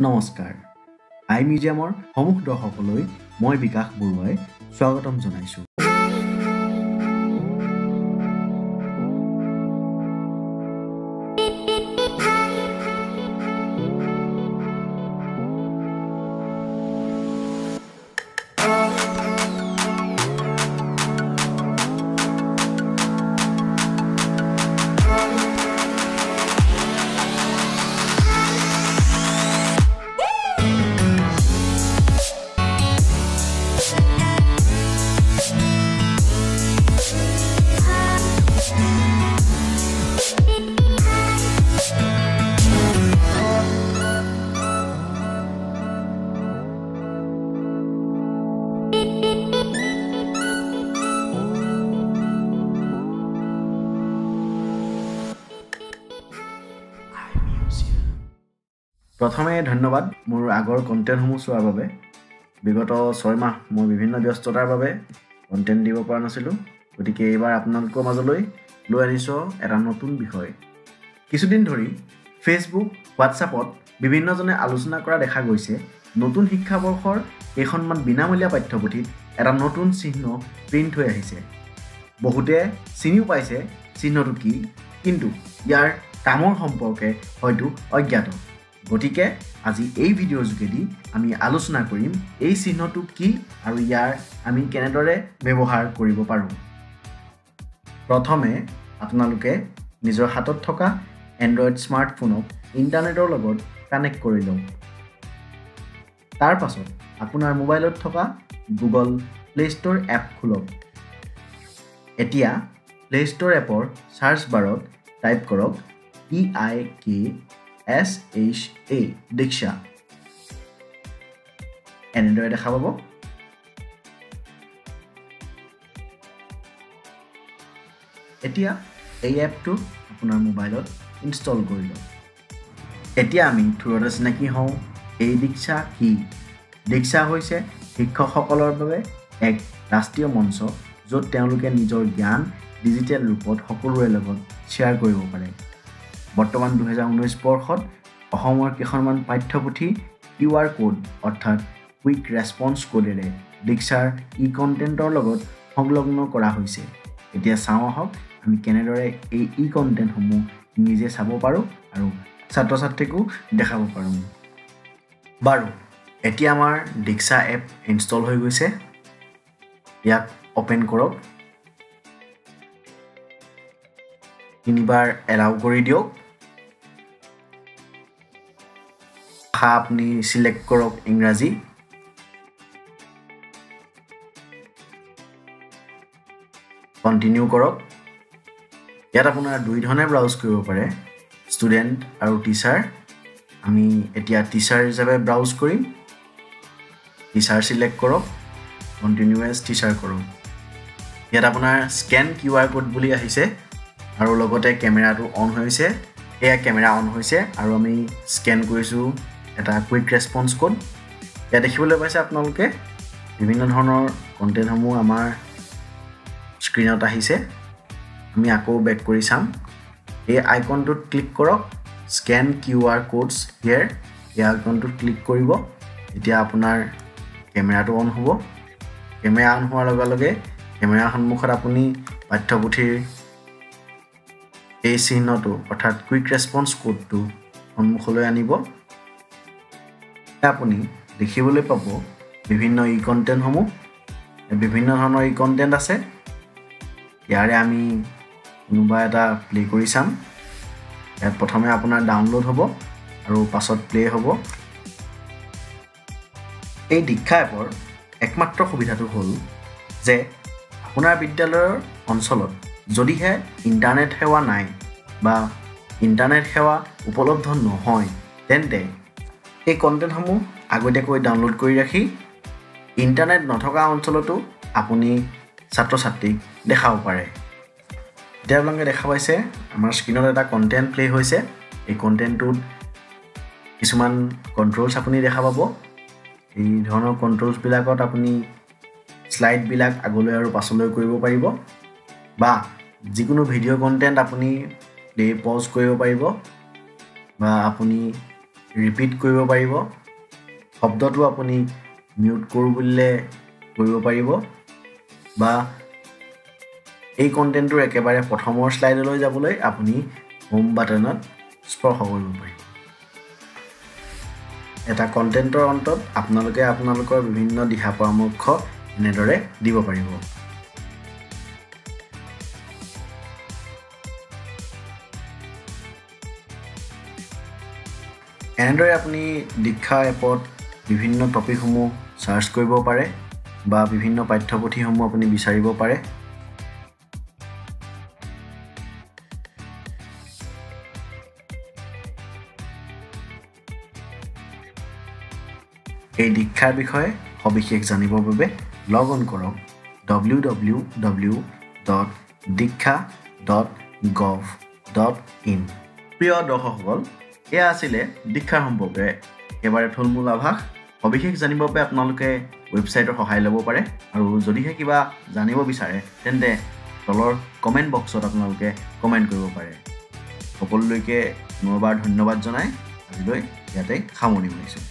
নমস্কাৰ, আই মিউজিয়ামৰ সমূহ দৰ্শকলৈ মই বিকাশ বৰুৱাই স্বাগতম জনাইছোঁ। প্ৰথমে ধন্যবাদ মোৰ আগৰ কণ্টেণ্টসমূহ চোৱাৰ বাবে। বিগত 6 মাহ মই বিভিন্ন ব্যস্ততাৰ বাবে কণ্টেণ্ট দিব পৰা নাছিলোঁ, গতিকে এইবাৰ আপোনালোকৰ মাজলৈ লৈ আনিছোঁ এটা নতুন বিষয়। কিছুদিন ধৰি ফেচবুক, হোৱাটছআপত বিভিন্নজনে আলোচনা কৰা দেখা গৈছে নতুন শিক্ষাবৰ্ষৰ কেইখনমান বিনামূলীয়া পাঠ্যপুথিত এটা নতুন চিহ্ন প্ৰিণ্ট হৈ আহিছে। বহুতে চিনিও পাইছে চিহ্নটো কি, কিন্তু ইয়াৰ কামৰ সম্পৰ্কে হয়তো অজ্ঞাত। গতিকে আজি এই ভিডিঅ'ৰ যোগেদি আমি আলোচনা কৰিম এই চিহ্নটো কি আৰু ইয়াৰ আমি কেনেদৰে ব্যৱহাৰ কৰিব পাৰোঁ। প্ৰথমে আপোনালোকে নিজৰ হাতত থকা এণ্ড্ৰইড স্মাৰ্টফোনক ইণ্টাৰনেটৰ লগত কানেক্ট কৰি লওক। তাৰ পাছত আপোনাৰ মোবাইলত থকা গুগল প্লে' ষ্ট'ৰ এপ খোলক। এতিয়া প্লে' ষ্ট'ৰ এপৰ চাৰ্চ বাৰত টাইপ কৰক DIKSHA দীক্ষা, এনেদৰে দেখা পাব। এতিয়া এই এপটো আপোনাৰ মোবাইলত ইনষ্টল কৰি লওক। এতিয়া আমি থোৰতে চিনাকি হওঁ এই দীক্ষা কি। দীক্ষা হৈছে শিক্ষকসকলৰ বাবে এক ৰাষ্ট্ৰীয় মঞ্চ, য'ত তেওঁলোকে নিজৰ জ্ঞান ডিজিটেল ৰূপত সকলোৰে লগত শ্বেয়াৰ কৰিব পাৰে। বৰ্তমান 2019 বৰ্ষত অসমৰ কেইখনমান পাঠ্যপুথি QR code অৰ্থাৎ কুইক ৰেছপন্স কোডেৰে দীক্ষাৰ ই কণ্টেণ্টৰ লগত সংলগ্ন কৰা হৈছে। এতিয়া চাওঁ আহক আমি কেনেদৰে এই ই কণ্টেণ্টসমূহ নিজে চাব পাৰোঁ আৰু ছাত্ৰ ছাত্ৰীকো দেখাব পাৰোঁ। বাৰু, এতিয়া আমাৰ দীক্ষা এপ ইনষ্টল হৈ গৈছে। ইয়াক অ'পেন কৰক, তিনিবাৰ এলাউ কৰি দিয়ক। ভাষা আপুনি চিলেক্ট কৰক ইংৰাজী। কণ্টিনিউ কৰক। ইয়াত আপোনাৰ দুই ধৰণে ব্ৰাউজ কৰিব পাৰে, ষ্টুডেণ্ট আৰু টিচাৰ। আমি এতিয়া টিচাৰ হিচাপে ব্ৰাউজ কৰিম। টিচাৰ চিলেক্ট কৰক, কণ্টিনিউ এজ টিচাৰ কৰক। ইয়াত আপোনাৰ স্কেন QR code বুলি আহিছে আৰু লগতে কেমেৰাটো অন হৈছে। এয়া কেমেৰা অন হৈছে আৰু আমি স্কেন কৰিছোঁ এটা কুইক ৰেছপন্স কোড। ইয়াত দেখিবলৈ পাইছে আপোনালোকে বিভিন্ন ধৰণৰ কণ্টেণ্টসমূহ আমাৰ স্ক্ৰীণত আহিছে। আমি আকৌ বেক কৰি চাম। এই আইকনটোত ক্লিক কৰক, স্কেন QR codes হিয়াৰ, এই আইকনটোত ক্লিক কৰিব। এতিয়া আপোনাৰ কেমেৰাটো অন হ'ব। কেমেৰা অন হোৱাৰ লগে লগে কেমেৰাৰ সন্মুখত আপুনি পাঠ্যপুথিৰ এই চিহ্নটো অৰ্থাৎ কুইক ৰেছপন্স কোডটো সন্মুখলৈ আনিব। আপুনি দেখিবলৈ পাব বিভিন্ন ই কণ্টেণ্টসমূহ, বিভিন্ন ধৰণৰ ই কণ্টেণ্ট আছে। ইয়াৰে আমি কোনোবা এটা প্লে' কৰি চাম। ইয়াত প্ৰথমে আপোনাৰ ডাউনলোড হ'ব আৰু পাছত প্লে' হ'ব। এই দীক্ষা এপৰ একমাত্ৰ সুবিধাটো হ'ল যে আপোনাৰ বিদ্যালয়ৰ অঞ্চলত যদিহে ইণ্টাৰনেট সেৱা নাই বা ইণ্টাৰনেট সেৱা উপলব্ধ নহয়, তেন্তে এই কণ্টেণ্টসমূহ আগতীয়াকৈ ডাউনলোড কৰি ৰাখি ইণ্টাৰনেট নথকা অঞ্চলতো আপুনি ছাত্ৰ ছাত্ৰীক দেখাব পাৰে। এতিয়া আপোনালোকে দেখা পাইছে আমাৰ স্ক্ৰীণত এটা কণ্টেণ্ট প্লে' হৈছে। এই কণ্টেণ্টটোত কিছুমান কণ্ট্ৰলছ আপুনি দেখা পাব। এই ধৰণৰ কণ্ট্ৰলছবিলাকত আপুনি শ্লাইডবিলাক আগলৈ আৰু পাছলৈ কৰিব পাৰিব বা যিকোনো ভিডিঅ' কণ্টেণ্ট আপুনি প্লে পজ কৰিব পাৰিব বা আপুনি ৰিপিট কৰিব পাৰিব। শব্দটো আপুনি মিউট কৰোঁ বুলিলে কৰিব পাৰিব বা এই কণ্টেণ্টটোৰ একেবাৰে প্ৰথমৰ শ্লাইডলৈ যাবলৈ আপুনি হোম বাটনত স্পৰ্শ কৰিব পাৰিব। এটা কণ্টেণ্টৰ অন্তত আপোনালোকে আপোনালোকৰ বিভিন্ন দিহা পৰামৰ্শ এনেদৰে দিব পাৰিব। এনেদৰে আপুনি দীক্ষা এপত বিভিন্ন টপিকসমূহ চাৰ্চ কৰিব পাৰে বা বিভিন্ন পাঠ্যপুথিসমূহ আপুনি বিচাৰিব পাৰে। এই দীক্ষাৰ বিষয়ে সবিশেষ জানিবৰ বাবে লগ অন কৰক www.diksha.gov.in। প্ৰিয় দৰ্শকসকল, এয়া আছিলে দীক্ষাৰ সম্পৰ্কে একেবাৰে থুলমূল আভাস। সবিশেষ জানিবৰ বাবে আপোনালোকে ৱেবছাইটৰ সহায় ল'ব পাৰে আৰু যদিহে কিবা জানিব বিচাৰে তেন্তে তলৰ কমেণ্ট বক্সত আপোনালোকে কমেণ্ট কৰিব পাৰে। সকলোলৈকে পুনৰবাৰ ধন্যবাদ জনাই আজিলৈ ইয়াতে সামৰণি মাৰিছোঁ।